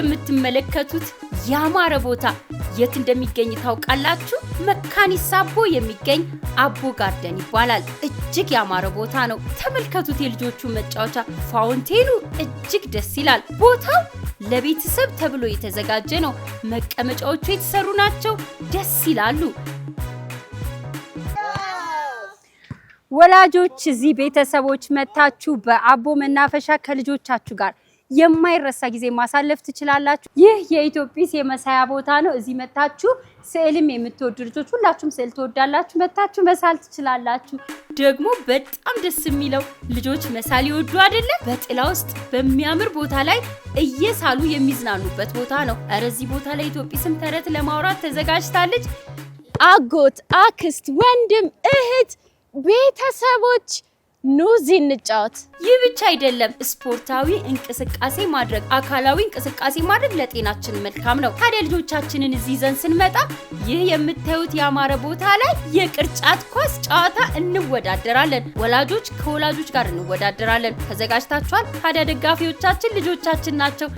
የምትመለከቱት ያማረ ቦታ የት እንደሚገኝ ታውቃላችሁ? መካኒሳ አቦ የሚገኝ አቦ ጋርደን ይባላል። እጅግ ያማረ ቦታ ነው። ተመልከቱት የልጆቹ መጫወቻ fountain ኑ እጅግ ደስ ይላል። ቦታው ለቤተሰብ ተብሎ የተዘጋጀ ነው። መቀመጫዎቹ የተሰሩ ናቸው። ደስ ይላሉ። ወላጆች እዚህ ቤተሰቦች መታችሁ በአቦ መናፈሻ ከልጆቻችሁ ጋር የማይረሳ ጊዜ ማሳለፍ ትችላላችሁ። ይህ የኢትዮጲስ የመሳያ ቦታ ነው። እዚህ መታችሁ ስዕልም የምትወዱ ልጆች ሁላችሁም ስዕል ትወዳላችሁ፣ መታችሁ መሳል ትችላላችሁ። ደግሞ በጣም ደስ የሚለው ልጆች መሳል ይወዱ አይደለ? በጥላ ውስጥ በሚያምር ቦታ ላይ እየሳሉ የሚዝናኑበት ቦታ ነው። ኧረ እዚህ ቦታ ላይ ኢትዮጲስም ተረት ለማውራት ተዘጋጅታለች። አጎት፣ አክስት፣ ወንድም፣ እህት፣ ቤተሰቦች ኑ እዚህ እንጫወት። ይህ ብቻ አይደለም። ስፖርታዊ እንቅስቃሴ ማድረግ፣ አካላዊ እንቅስቃሴ ማድረግ ለጤናችን መልካም ነው። ታዲያ ልጆቻችንን እዚህ ይዘን ስንመጣ ይህ የምታዩት ያማረ ቦታ ላይ የቅርጫት ኳስ ጨዋታ እንወዳደራለን። ወላጆች ከወላጆች ጋር እንወዳደራለን። ተዘጋጅታችኋል? ታዲያ ደጋፊዎቻችን ልጆቻችን ናቸው።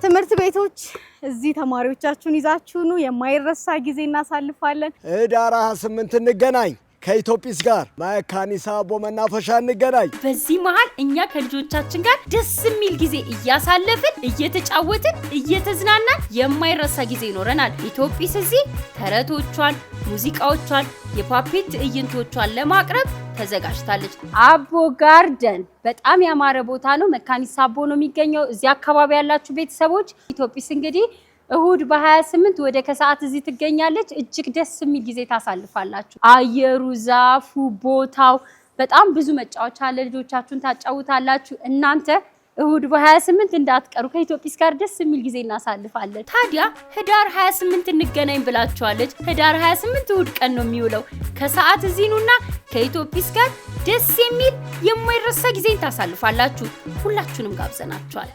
ትምህርት ቤቶች እዚህ ተማሪዎቻችሁን ይዛችሁ ኑ። የማይረሳ ጊዜ እናሳልፋለን። ህዳር 28 እንገናኝ፣ ከኢትዮጲስ ጋር መካኒሳ አቦ መናፈሻ እንገናኝ። በዚህ መሀል እኛ ከልጆቻችን ጋር ደስ የሚል ጊዜ እያሳለፍን፣ እየተጫወትን፣ እየተዝናናን የማይረሳ ጊዜ ይኖረናል። ኢትዮጲስ እዚህ ተረቶቿን፣ ሙዚቃዎቿን፣ የ puppet ትዕይንቶቿን ለማቅረብ ተዘጋጅታለች። አቦ ጋርደን በጣም ያማረ ቦታ ነው። መካኒሳ አቦ ነው የሚገኘው። እዚህ አካባቢ ያላችሁ ቤተሰቦች ኢትዮጲስ እንግዲህ እሁድ በ28 ወደ ከሰዓት እዚህ ትገኛለች። እጅግ ደስ የሚል ጊዜ ታሳልፋላችሁ። አየሩ፣ ዛፉ፣ ቦታው በጣም ብዙ መጫወቻ አለ። ልጆቻችሁን ታጫውታላችሁ። እናንተ እሁድ በ28 እንዳትቀሩ፣ ከኢትዮጲስ ጋር ደስ የሚል ጊዜ እናሳልፋለን። ታዲያ ህዳር 28 እንገናኝ ብላችኋለች። ህዳር 28 እሁድ ቀን ነው የሚውለው። ከሰዓት እዚህ ኑና ከኢትዮጲስ ጋር ደስ የሚል የማይረሳ ጊዜን ታሳልፋላችሁ። ሁላችሁንም ጋብዘናችኋል።